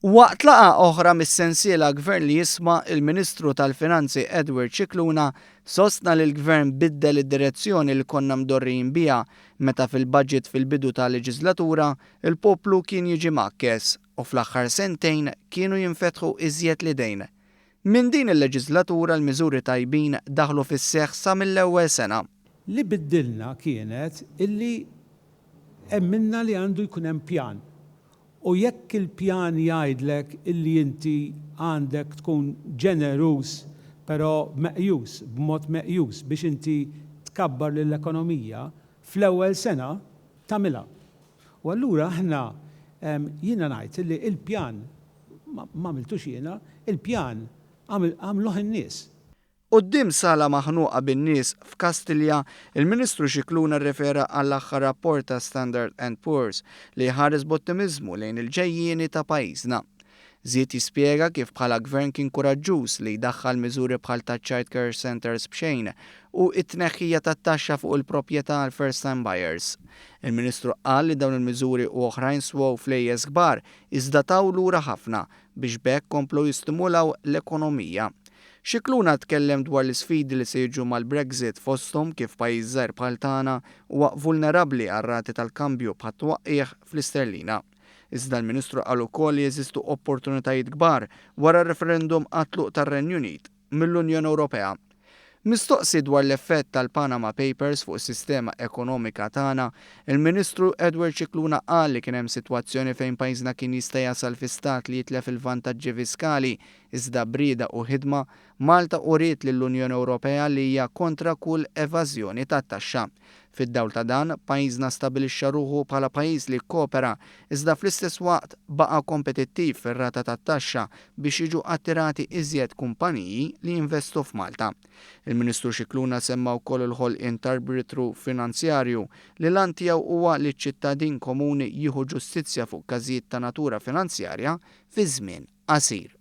Waqt laqgħa oħra mis-sensiela Gvern li Jisma', il-Ministru tal-Finanzi Edward Scicluna sostna li l-Gvern biddel id-direzzjoni li konna mdorrijin biha meta fil-budget fil-bidu ta' leġiżlatura l-poplu kien jiġi mgħakkes u fl-aħħar sentejn kienu jinfetħu iżjed l-idejn. Minn din il-leġiżlatura l-miżuri tajbin daħlu fis-seħħ sa mill-ewwel sena. Li biddilna kienet illi emminna li għandu jkun hemm pjan. U jekk il-pjan jgħidlek illi inti għandek tkun ġeneruż però meqjus, b'mod meqjus biex inti tkabbar lill-ekonomija, fl-ewwel sena tagħmilha. U allura aħna, jiena ngħid illi l-pjan m'għamiltux jiena, il-pjan għamluh in-nies. Quddiem sala maħnuqa bin-nies f'Kastilja, il-Ministru Scicluna rrefera għall-aħħar rapport ta' Standard and Poor's li jħares b'ottimiżmu lejn il-ġejjieni ta' pajjiżna. Żied jispjega kif bħala Gvern kien kuraġġuż li jdaħħal miżuri bħal taċ-child care centres b'xejn u t-tneħħija tat-taxxa fuq il-proprjetà għal first time buyers. Il-Ministru qal li dawn il-miżuri u oħrajn swew flejjes kbar iżda taw lura ħafna biex b'hekk komplew jistimulaw l-ekonomija. Scicluna tkellem dwar l-isfidi li se jiġu mal-Brexit fosthom kif pajjiż żgħir bħal tagħna huwa vulnerabbli għar-rati tal-kambju bħat-twaqqigħ fl-isterlina. Iżda l-Ministru qal ukoll li jeżistu opportunitajiet kbar wara r-referendum għat-tluq tar-Renju Unit mill-Unjoni Ewropea. Mistoqsi dwar l-effett tal-Panama Papers fuq is-sistema ekonomika tagħna, il-Ministru Edward Scicluna qal li kien hemm sitwazzjoni fejn pajjiżna kien jista' jasal fi stat li jitlef il-vantaġġi fiskali iżda b'rieda u ħidma, Malta uriet lill-Unjoni Ewropea li hija kontra kull evażjoni tat-taxxa. Fid-dawl ta' dan, pajjiżna stabilixxa ruħu bħala pajjiż li kkopera, iżda fl-istess waqt baqa' kompetittiv fir-rata tat-taxxa biex jiġu attirati iżjed kumpaniji li jinvestu f'Malta. Il-Ministru Scicluna semma wkoll il-ħolqien t'arbitru finanzjarju li l-għan tiegħu huwa li ċ-ċittadin komuni jieħu ġustizzja fuq każijiet ta' natura finanzjarja fi żmien qasir.